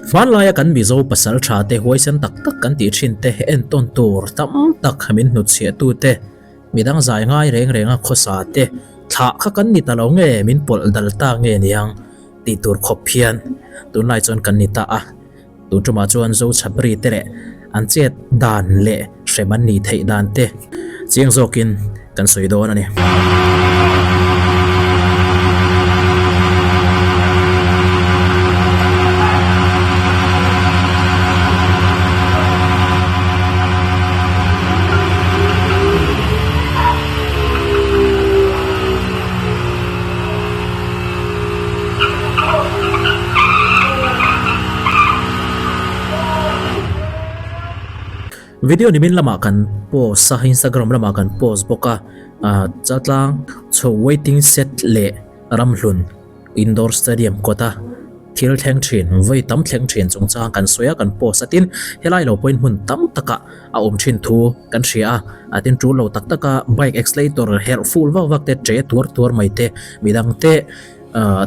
Hmanlaia kan Mizo pasal tha te huaisen tak tak kan tih thin te entawn tur tam tak min hnutchhiah tu te, midang zai ngai reng renga khawsa te thlah kha kan ni ta lo nge min pawlh dal ta nge niang tih tur khawp hian tunlai chuan kan ni ta a. Tun tumah chuan Zochhapri te leh an chet dan leh hrem an nih theih dan te chiang zawkin kan sawi dawn a ni. Video nimin lamah kan post a, Instagram lamah kan post bawk a, Chaltlang chho waiting shed leh Ramhlun Indoor Stadium kawta thil thleng thin, vawi tam thleng thin chungchang kan sawi a, kan post a, tin helai lo pawhin hmun tam takah a awm thin thu kan hria a, a tin tul lo tak taka bike accelerator herh ful vak vak te, che tuar tuar mai te, midang te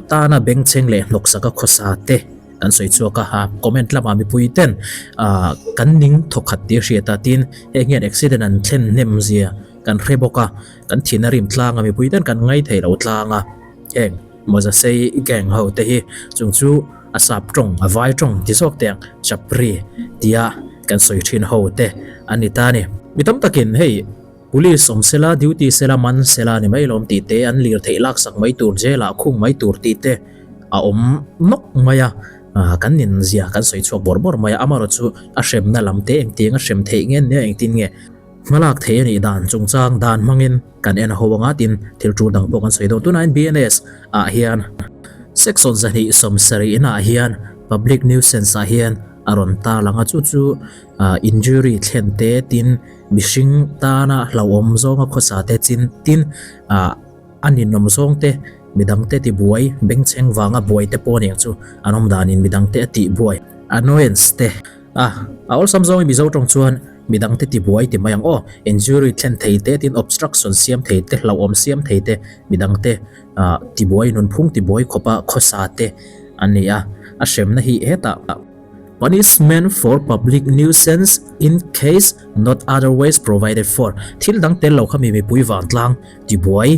tana bengchheng leh hnawksaka khawsa te kan sawi chhuak a, a comment lamah mipui ten kan ning thawkhat tih a hriat a, tin heng hian accident an thlen hnem zia kan hre bawk a, kan thin a rim tlang a, mipui ten kan ngai thei lo tlang a, heng. Mawzasei gang ho te hi chung chu a sap tawng, a vai tawng ti zawk teh ang, chapri tia kan sawi thin ho te an ni ta a ni. Mi tam takin hei Police awm sela, duty sela, man sela ni mai lawm tih te, an lir theih laksak mai tur, jail ah khung mai tur tih te a awm nawk mai a, kan nin zia kan sawi chhuak bawrh bawrh mai a, amaherawh chu a hremna lam te engtiang a hrem theih nge nia engtin nge hmalak theih a nih dan chungchang dan hmangin Kan en ho anga tin thil tul dang pawh kan sawi dawn. Tunah hian BNS ah hian section 270 ah hian public nuisance ah hian a rawn tarlang a, chu chu injury thlen te tin mihring tana hlauhawm zawnga khawsa te chin tin a ninawm zawng te midang te tibuai bengchheng vanga buai te pawh aniang chu an awm danin midang te a tihbuai annoyance te a a awlsam zawngin Mizo tawng chuan Midangte tibuai ti mai ang aw, injury thlen thei te tin obstruction siam thei te, hlauhawm siam thei te, midangte tibuai nunphung tibuai khawpa khawsa te an ni a, a hremna hi hetah Punishment for public nuisance in case not otherwise provided for thil dang tel lo kha mi mipui vantlang tibuai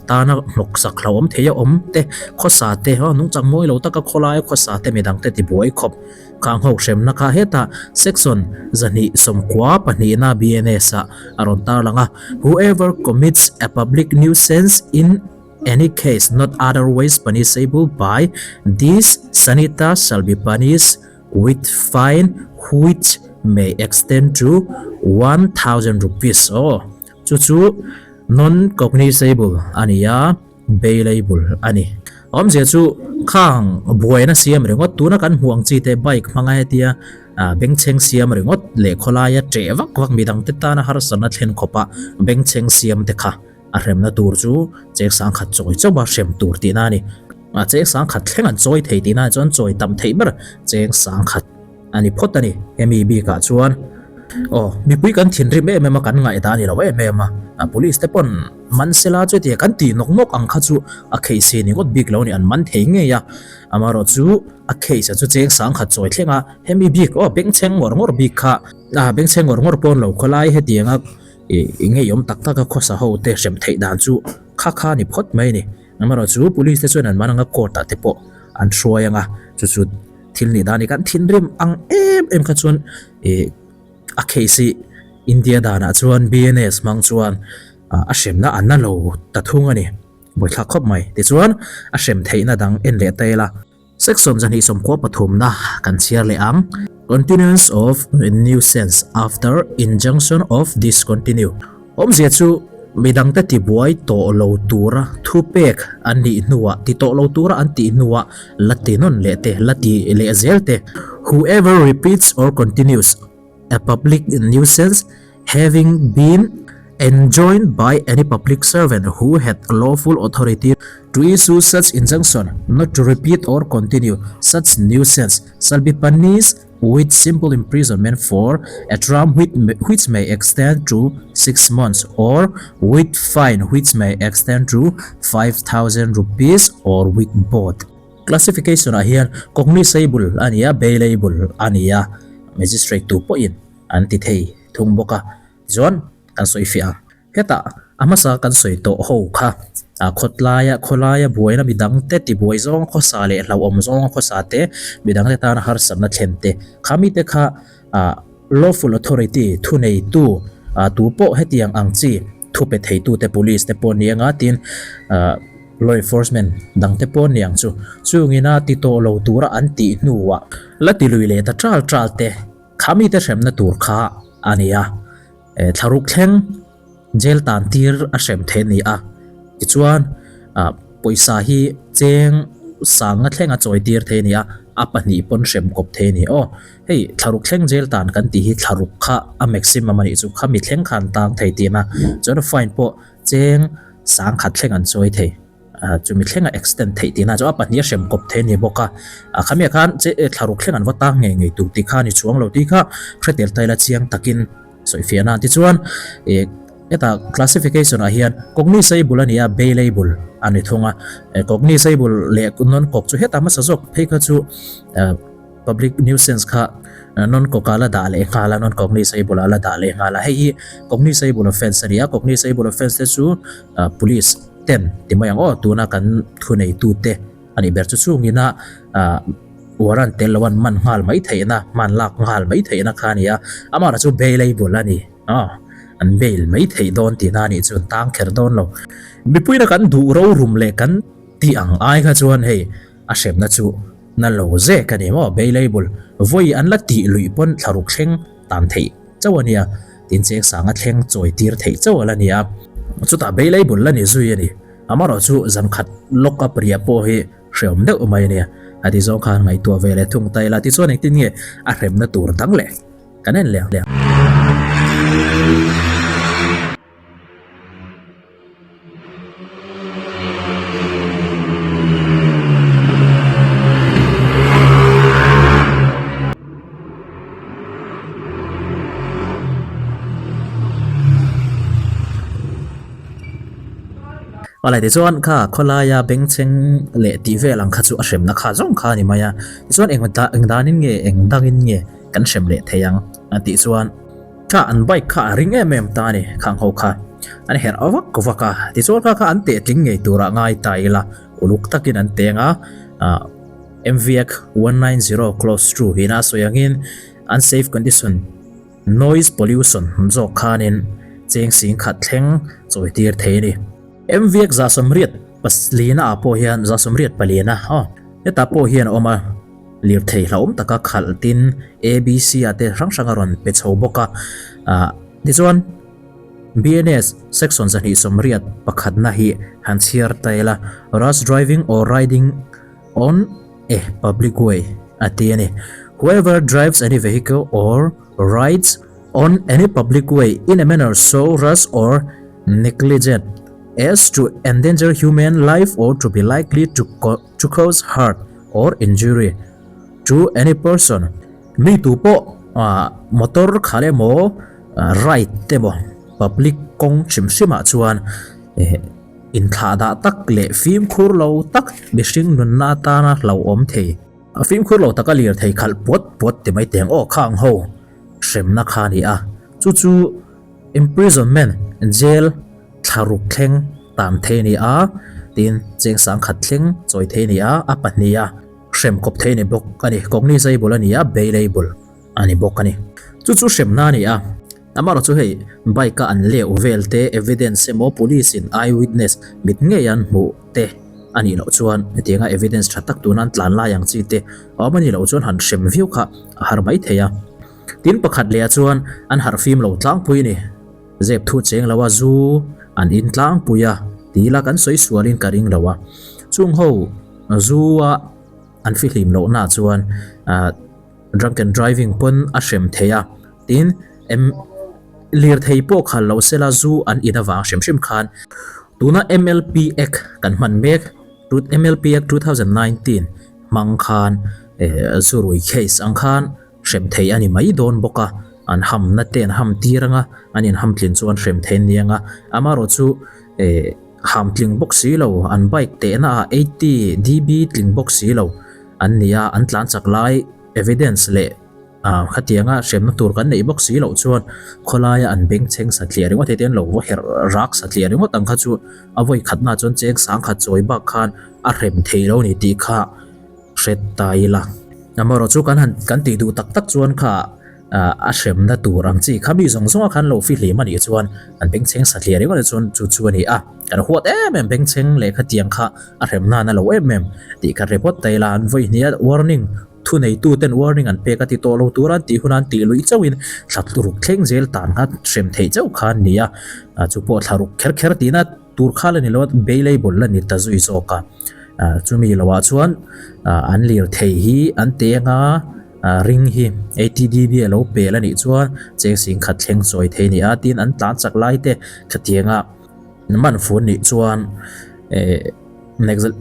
tana hnawksak hlauhawm thei a awm te, khawsa te, nungchang mawi lo taka khawlaia khawsa te midangte tibuai khawp. Kha nghawk hremna kha hetah Section 292 na BNS ah a rawn tarlang a, Whoever commits a public nuisance in any case not otherwise punishable by this Sanhita shall be punished with fine which may extend to 1000 rupees. Aw, chu chu non-cognizable a ni a. Bailable a ni. Awmzia chu khang buaina siam ringawt tuna kan hmuh ang chi te bike hmanga hetia bengchheng siam ringawt leh khawlaia ṭeh vak vak midangte tana harsatna thlen khawpa bengchheng siam te kha a hremna tur chu cheng sangkhat chawi chauha hrem tur tihna a ni. Cheng sangkhat thleng an chawi thei tihna chuan chawi tam theih ber cheng sangkhat. A ni phawt a ni, hemi bikah chuan aw mipui kan thinrim em em a, kan ngaihdah a ni lo em em a, police te pawn man sela chutia kan tih nawk nawk ang kha chu a case hi ni ngawt bik lo a ni, an man thei ngei a, amaherawh chu a case a chu cheng sangkhat chawi thleng a, hemi bik aw bengchheng ngawr ngawr bik kha bengchheng ngawr ngawr pawn lo khawlai hetianga i ngeiawm tak tak a khawsa ho te hrem theih dan chu kha kha a ni phawt mai a ni, amaherawh chu police te chuan an man anga court ah te pawh an hruai anga chu chu. Thil nih dan hi kan thinrim ang em em kha chuan ih a case hi India danah chuan BNS hmang chuan a hremna a na lo ta thung a ni. Buaithlak khawp mai. Tichuan a hrem theihna dang en leh ta ila. Section 293 na kan chhiar leh ang. Continuance of nuisance after injunction of discontinue. Awmzia chu midangte tibuai tawh lo tura thupek an nih hnuah, ti tawh lo tura an tih hnuah la ti nawn leh te, la ti leh zel te. Whoever repeats or continues a public nuisance having been enjoined by any public servant who had lawful authority to issue such injunction not to repeat or continue such nuisance shall be punished with simple imprisonment for a term which may extend to 6 months or with fine which may extend to 5000 rupees or with both. Classification ah hian cognizable a ni a, bailable a ni a, magistrate tu pawhin an ti thei thung bawk a. Tichuan kan sawi fiah ang. Hetah a hmasa kan sawi tawh ho kha khawtlaia khawlaia buaina midangte tibuai zawnga khawsa leh hlauhawm zawnga khawsa te, midangte tana harsatna thlen te kha mite kha lawful authority thuneitu tu pawh hetiang ang chi thu pe theitute police te pawh ni anga tin law enforcement dangte pawh ni ang chu. Chungina ti tawh lo tura an tih hnuah la ti lui leh ta ṭal ṭal te kha mite hremna tur kha a ni a. Thlaruk thleng jail tan tir a hrem thei a ni a, tichuan pawisa hi cheng sanga thleng a chawi tir thei a ni a, a pahnih pawn hrem kawp thei a ni aw. Hei thlaruk thleng jail tan kan tih hi thlaruk kha a maximum a nih chu, khami thleng kha an tang thei tihna, chuan fine pawh cheng sangkhat thleng an chawi thei. Chumi thlenga extend theih tihna chu a pahnih a hrem kawp thei a ni bawk a, khamiah khan che thlaruk thleng an va tang ngei ngei tur tih kha a ni chuang lo tih kha hre tel ta ila chiang takin sawifiah nan tichuan ih hetah classification ah hian cognizable a ni a bailable a ni thung a, cognizable leh non cog chu hetah hmasa zawk phei kha chu public nuisance kha non cog ah la dah leh nghal a non cognizable ah la dah leh nghal a, hei hi cognizable offence a ni a, cognizable offence te chu police. Ten ti mai ang aw, tuna kan thuneitute a nih ber chu chungina warrant tel lo an man nghal mai theihna, hman lak nghal mai theihna kha a ni a, amah chu bailable a ni aw, an bail mai theih dawn tihna a nih chu an tang kher dawn lo. Mipuina kan duh rorum leh kan tih ang ai kha chuan hei a hremna chu na lo zek a ni maw, bailable vawi an la tih luih pawn thlaruk thleng tan theih. Chauh a nia, tin cheng sanga thleng chawi tir theih chauh a la ni a. Chutah beilei bul la ni zui a ni. Amarawh chu zan khat lock up riah pawh hi hreawm deuh mai a nia. A ti zawng khan ngaihtuah ve leh thung ta ila tichuan engtin nge a hremna tur dang leh kan en leh ang. Awle tichuan kha khawlaia bengchheng leh tih vel ang kha chu a hremna kha zawng kha a ni mai a, tichuan eng eng danin nge eng dangin nge kan hrem leh thei ang a tih chuan. Kha an bike kha a ring em em ta a ni, khang ho kha an herh vak vak a, tichuan kha kha an teh tling ngei turah ngai ta ila, uluk takin an teng a, MVX 190 close through hina a sawi angin unsafe condition noise pollution zawk khanin cheng sing khat thleng chawi tir thei a ni. MVX 184 ah pawh hian 184 aw hetah pawh hian a awm a. Lirthei hlauhawm taka khalh tin ABC ah te hrang hrang a rawn pe chho bawk a. Ah tichuan BNS section 280 pakhatna hi han chhiar ta ila Rash driving or riding on a public way a ti a ni. Whoever drives any vehicle or rides on any public way in a manner so rash or negligent as to endanger human life or to be likely to to cause hurt or injury to any person, mi tu pawh motor khalh emaw ride te emaw public kawng hrim hrim ah chuan inthlah dah tak leh fimkhur lo tak mihring nunna atana hlauhawm thei fimkhur lo taka lirthei khalh puat puat ti mai teng aw khang ho hremna kha a ni a chu chu imprisonment jail Thlaruk thleng tan thei a ni a, tin cheng sangkhat thleng chawi thei a ni a, a pahniha hrem kawp thei a ni bawk a ni. Cognizable a ni a, bailable a ni bawk a ni. Chu chu hremna a ni a, amaherawh chu hei bike a an leuh vel te, evidence emaw police in eye witness mit ngei an hmuh te a nih loh chuan hetianga evidence tha tak tuna an tlan lai ang chi te a awm a nih loh chuan han hrem viau kha a har mai thei a. Tin pakhat leh ah chuan an harhfim lo tlangpui a ni. Zep thu cheng lo a zu an in tlangpui a ti ila kan sawi sualin ka ring lo a. Chung ho zu a an fihlim lohna chuan drunken driving pawn a hrem thei a. Tin, em lirthei pawh khal lo sela zu an in avang hrim hrim khan tuna MLP Act kan hman mek MLP Act 2019 hmang khan zu rui case ang khan Hrem thei a ni mai dawn bawk a, an hamna te an ham tir anga, an inham tlin chuan hrem thei an ni anga, amaherawh chu eh. Ham tling bawk si lo, an bike tehna ah 80 dB tling bawk si lo an ni a, an tlan chak lai evidence leh khatianga hremna tur kan neih bawk si loh chuan khawlaia an bengchheng satliah ringawt hei te an lo va herh rak satliah ringawt ang kha chu a vawi khatna chuan cheng sangkhat chawi bak khan a hrem thei lo ni tih kha hre ta ila. Amaherawh chu kan han kan tih duh tak tak chuan kha a hremna tur ang chi kha mi zawng zawng a khan lo fihlim a nih chuan an bengchheng satliah ringawt ah chuan chu chu a ni a, kan huat em em bengchheng lehkha tiang kha a hrem nan a lo em em tih kha report ta ila an vawi hnih a warning thu neitu ten warning an pek a ti tawh lo tur an tih hunah an tih luih chauhin thla ruk thleng zel tan kha hrem theih chauh kha an ni a, chu pawh thla ruk kher kher tihna tur kha la ni lo a bailable la ni ta zui zawk a. Chumi lohah chuan an lirthei hi an teng a, ring hi ATDB a lo pel a nih chuan cheng sing khat thleng chawi thei a ni a, tin an tlan chak lai te khatianga man fun nih chuan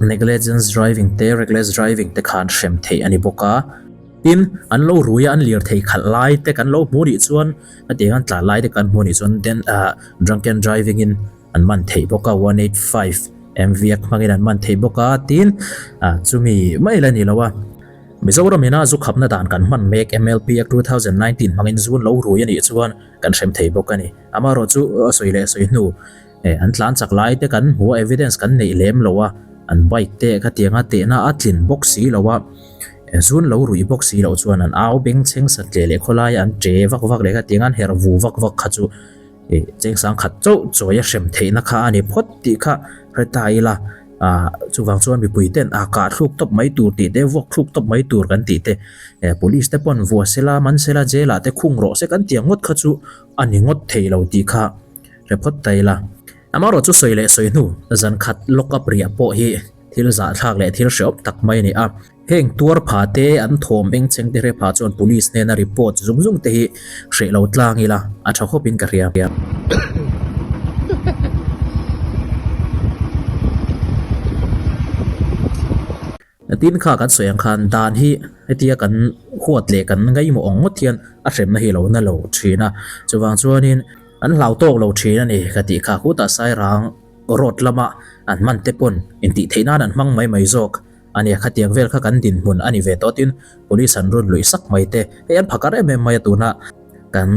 negligence driving te reckless driving te khan hrem theih a ni bawk a. Tin, an lo rui a an lirthei khalh lai te kan lo hmu nih chuan khatiang an tlan lai te kan hmu nih chuan then drunken driving in an man theih bawk a, 185 MV a hmangin an man theih bawk a, tin chumi mai la ni lo a. Mizoram ina zu khapna dan kan hman mek MLP Act 2019 hmangin zu an lo rui a nih chuan kan hrem thei bawk a ni. Amaherawh chu a sawi leh sawi hnu an tlan chak lai te kan hmu a, evidence kan neih lem lo a, an bike te khatianga tehna a tlin bawk si lo a, zu an lo ruih bawk si loh chuan an au bengchheng satliah leh khawlaia an che vak vak leh khatianga an herh vu vak vak kha chu Ih chengsang khat chauh chawi a hrem theihna kha a ni phawt tih kha hre ta ila, ah chuvang chuan mipui ten ah kah thluk tawp mai tur tih te vuak thluk tawp mai tur kan tih te, eh police te pawn vua sela man sela jail ah te khung rawh se kan tih ang ngawt kha chu a ni ngawt thei lo tih kha hre phawt ta ila. Amaherawh chu sawi leh sawi hnu zan khat lock up riah pawh hi thil zahthlak leh thil hrehawm tak mai a ni a. Heng tuar pha te an thawm engcheng te hre pha chuan police hnena report zung zung te hi hreh lo tlang ila a tha khawp in ka hria. Tin kha kan sawi ang khan dan hi hetia kan huat leh kan ngaihmawh ang ngawt hian a hremna hi lo na lo thin a, chuvang chuanin an hlau tawk lo thin a ni ka tih kha khutah sairang road lama an hman te pawn intih theih nan an hmang mai mai zawk. A nia, khatiang vel kha kan dinhmun a ni ve tawh tin police an rawn luih sak mai te, hei an phakar em em mai a tuna kan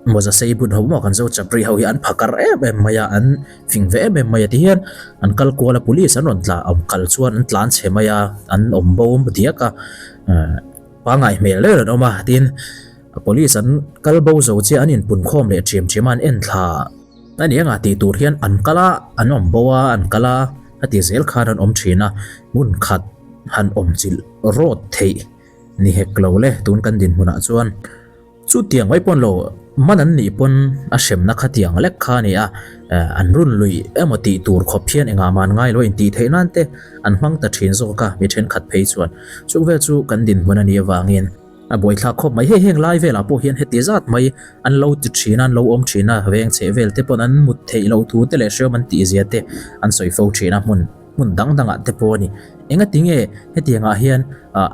mawza sei bun ho maw kan zo chapri ho hi an phakar em em mai a, an fing ve em em mai a tihian an kal kual a police an rawn tla awm kal chuan an tlan chhe mai a, an awm bo diak a, pangai hmel reng an awm a tin police an kal bo zo chiah an inpun khawm leh ṭhiam ṭhiam a an en thla. A ni anga tih tur hian an kal a, an awm bo a, an kal a, a ti zel khan an awm thin a, hmun khat han awm chilh rawt theih ni hek lo le tun kan dinhmunah chuan. Chutiang mai pawn lo man an nih pawn a hremna khatiang lek kha a ni a, an run lui emaw tih tur khawp hian engah man ngai lo intih theih nan te an hmang ta thin zawk a, mi thenkhat phei chuan. Chukvel chu kan dinhmun a nih avangin. A buaithlak khawp mai. Hei heng lai velah pawh hian heti zat mai an lo ti thin a, an lo awm thin a, veng chheh vel te pawn an mut theih loh thu te leh hreawm an tih zia te an sawi fo thin a, hmun hmun dang dangah te pawh a ni. Engati nge hetiangah hian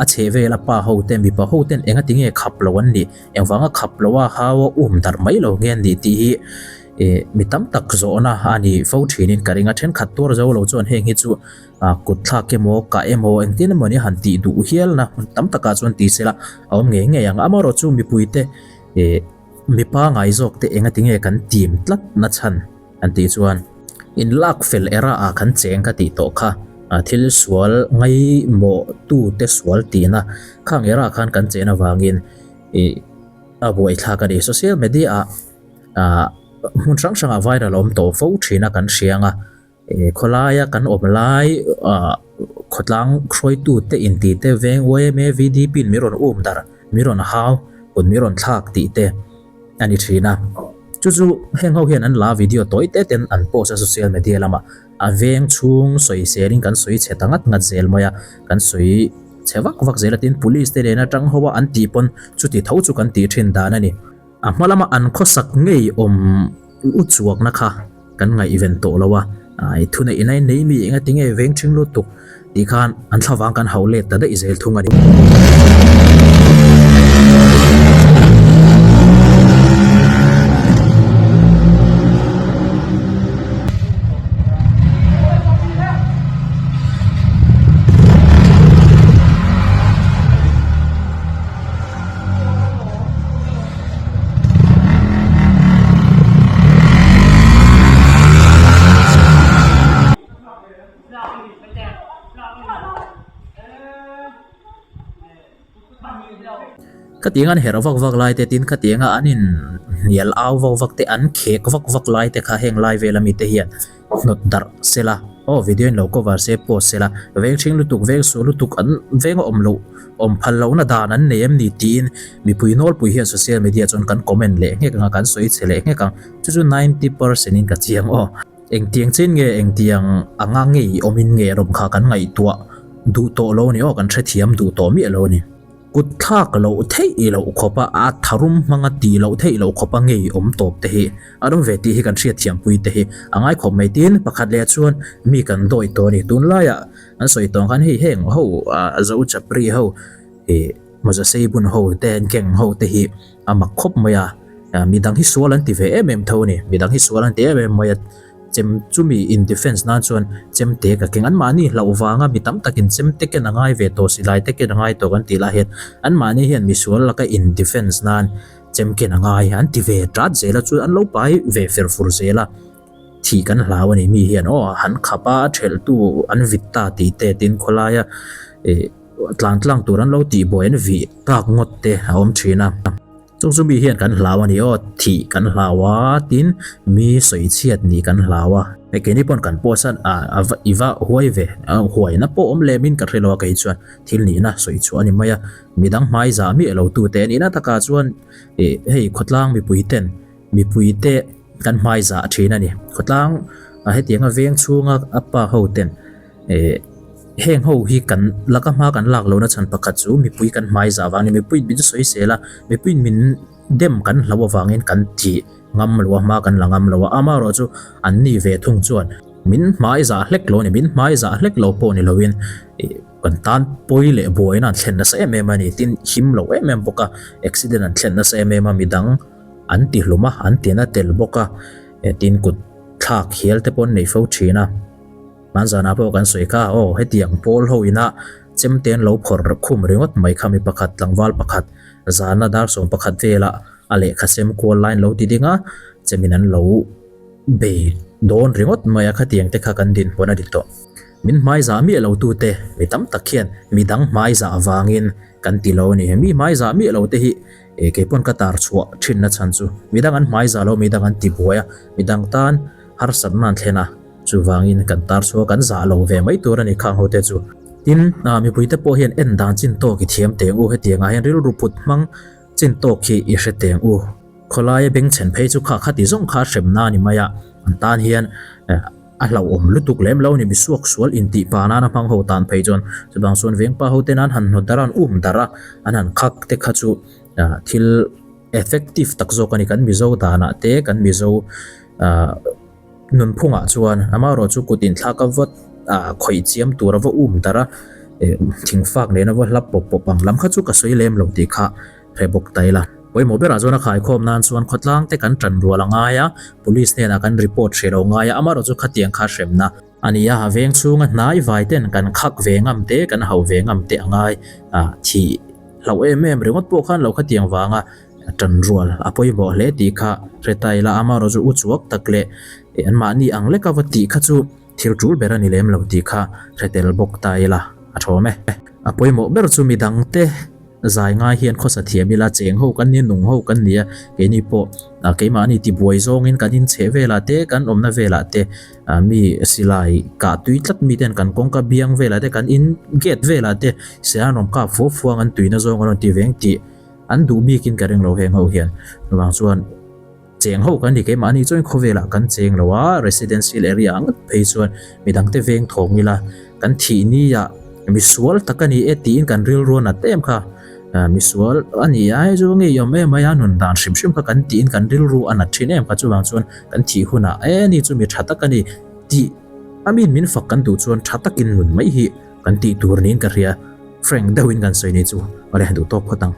a chheh vel a pa ho te mipa ho ten engati nge khap lo an nih, engvanga khap lo a hau a um darh mai lo nge an nih tih hi ih mi tam tak zawhna a ni fo thinin ka ring a, thenkhat tuar zo lo chuan heng hi chu A kut thlak emaw, kah emaw, engtin emaw ni han tih duh hialna hmun tam takah chuan ti sela a awm ngei ngei ang. Amaherawh chu mipuite ih mipa ngai zawk te engati nge kan tim tlat na chhan an tih chuan in lak fel era ah kan cheng ka tih tawh kha thil sual ngaimawh tu te sual tihna khang era ah khan kan chen avangin ih a buaithlak a ni. Social media ah ah hmun hrang hrang ah viral a awm tawh fo thin a kan hria ang a. Khawlaia kan awm lai khawtlang hruaitute intih te veng yma VDP in min rawn um darh, min rawn hau, kut min rawn thlak tih te a ni thin a. Chu chu heng ho hian an la video tawi te ten an post a social media lamah a veng chhung sawiselin kan sawi chhe ta ngat ngat zel mai a, kan sawi chhe vak vak zel a tin police te nena tang ho a an tih pawn chuti tho chu kan tih thin dan a ni. A hma lama an khawsak ngei awm u chuakna kha kan ngaihven tawh lo a, i thuneih in a nei mi eng ati nge veng ṭhing lutuk tih khan an thlavang kan hauh let ta daih zel thung a ni. Khatiang an herh vak vak lai te tin khatianga an in hnial au vak vak te an khek vak vak lai te kha heng lai vel ami te hian hnawt darh sela aw video in lo cover se post sela veng ṭhing lutuk veng suh lutuk an veng a awm loh awm phal lohna dan an nei em ni tiin mipui nawlpui hian social media chuan kan comment leh nghek ang a kan sawi chhe leh nghek ang chu chu 90% in ka chiang aw. Engtiang chin nge engtiang anga ngei awmin nge rawm kha kan ngaihtuah duh tawh lo a ni aw, kan hrethiam duh tawh miah lo a ni. Kut thlak loh theih loh khawpa a tharum hmanga tih loh theih loh khawpa ngei awm tawp te hi a awm ve tih hi kan hriatthiampui te hi a ngai khawp mai. Tin, pakhat leh chuan mi kan dawi tawh a ni. Tunlaiah an sawi tawh ang khan hei heng ho Zo Chapri ho ih Mawza Seibun ho te an keng ho te hi a mak khawp mai a, midang hi sual an ti ve em em tho a ni. Midang hi sual an ti em em mai a. Chem chumi in defence nan chuan chemte ka keng. Anmahni hlauh vanga mi tam takin chemte ken a ngai ve tawh, silai te ken a ngai tawh kan tih lai hian anmahni hian misual laka in defence nan chem ken a ngai an ti ve tat zel a, chu an lo pai ve fer fur zel a, thih kan hlau a ni. Mi hian aw han khap a, a thelhtu an vit ta tih te tin khawlaia ih tlan tlang tur an lo tihbuai an vih tak ngawt te a awm thin a. Chung chu mi hian kan hlau a ni aw, thih kan hlau a, tin mi sawi chhiat nih kan hlau a. Hei keini pawn kan post a, a va i va huai ve, huaina pawh awm lem in ka hre lo a kei chuan thil nihna sawi chhuah a ni mai a, midang hmai zah miah lo tu te nihna takah chuan ih hei khawtlang mipui ten mipui te kan hmai zah thin a ni. Khawtlang hetianga veng chhunga a pa ho ten Ehh heng ho hi kan laka hma kan lak lohna chhan pakhat chu mipui kan hmai zah vang a ni mipui min sawi sel a mipui min dem kan hloh avangin kan ti ngam lo a hma kan la ngam lo a amaherawh chu an ni ve thung chuan min hmai zah hlek lo a ni min hmai zah hlek lo pawh ni loin ih kan tan pawi leh buaina an thlen nasa em em a ni tin him lo em em bawk a accident an thlen nasa em em a midang an ti hlum a an ti na tel bawk a tin kut thlak hial te pawh an nei fo thin a. Hmanzanah pawh kan sawi kha, aw hetiang pawl ho ina chemte an lo phawrh khum ringawt mai kha mi pakhat tlangval pakhat zana dar 11 velah a lehkha sem kual lai an lo ti ding a, chemin an lo bei dawn ringawt mai a khatiang te kha kan dinhmun a ni tawh. Min hmaizah miah lo tute mi tam tak hian midang hmaizah avangin kan ti lo a ni. Mi hmaizah miah lo te hi keipawn ka tar chhuah thinna chhan chu midang an hmaizah lo, midang an ti buai a, midang tan harsatna an thlen a. Chuvangin kan tar chhuah kan zah lo ve mai tur a ni khang hote chu. Tin, mipuite pawh hian en dan chin tawk i thiam teng u. Hetiangah hian rilru put hmang chin tawk hi i hre teng u. Khawlaia bengchhen phei chu kha khati zawng kha hremna a ni mai a, an tan hian a hlauhawm lutuk lem lo a ni. Misuak sual intih pa nana hmang ho tan phei chuan chuvang chuan vengpa hoten an han hnawt darh a, an um darh a, an han khak te kha chu thil effective tak zawk a ni. Kan Mizo danah te, kan Mizo Nunphungah chuan amaherawh chu kut inthlak a va khawih chiam tur a va um darh a, thingfak nen a va hlap pawp pawp ang lam kha chu ka sawi lem lo tih kha hre bawk ta ila. Pawimawh berah chuan a khaikhawm nan chuan khawtlang te kan tan rual a ngai a, police hnenah kan report hreh lo ngai a, amaherawh chu khatiang kha hremna a ni a, veng chhunga hnai vai ten kan khak ve ngam te, kan hauh ve ngam te a ngai a, thih hlauh em em ringawt pawh khan lo khatiang vanga A tan rual a pawimawh hle tih kha hre ta ila amaherawh chu u chuak tak leh anmahni ang leka va tih kha chu thil tul ber a ni lem lo tih kha hre tel bawk ta ila a thawm e. A pawimawh ber chu midangte zai ngai hian khawsa thiam ila cheng ho kan nia nung ho kan nia keini pawh keimahni tibuai zawngin kan inchheh velah te kan awmna velah te mi silai kah tui tlat miten kan kawngka biang velah te kan in gate velah te silai an rawn kap fuau fuang an tuina zawng an rawn ti veng tih An duh bikin ka ring lo heng ho hian. Chuvang chuan cheng ho kan ni keimahni chuan khawvelah kan cheng lo a, residential area ah ngawt phei chuan midangte veng thawng ila kan thih nia misual tak a ni e tiin kan rilru a nat em kha. Misual a ni a hei chu ngei awm em mai a nun dan hrim hrim kha kan tiin kan rilru a nat thin em kha chuvang chuan kan thih hunah e ni chu mi tha tak a ni tih a min min fak kan duh chuan tha takin nun mai hi kan tih tur niin ka hria. Frank deuhin kan sawi ni chu awle duh tawk phawt ang.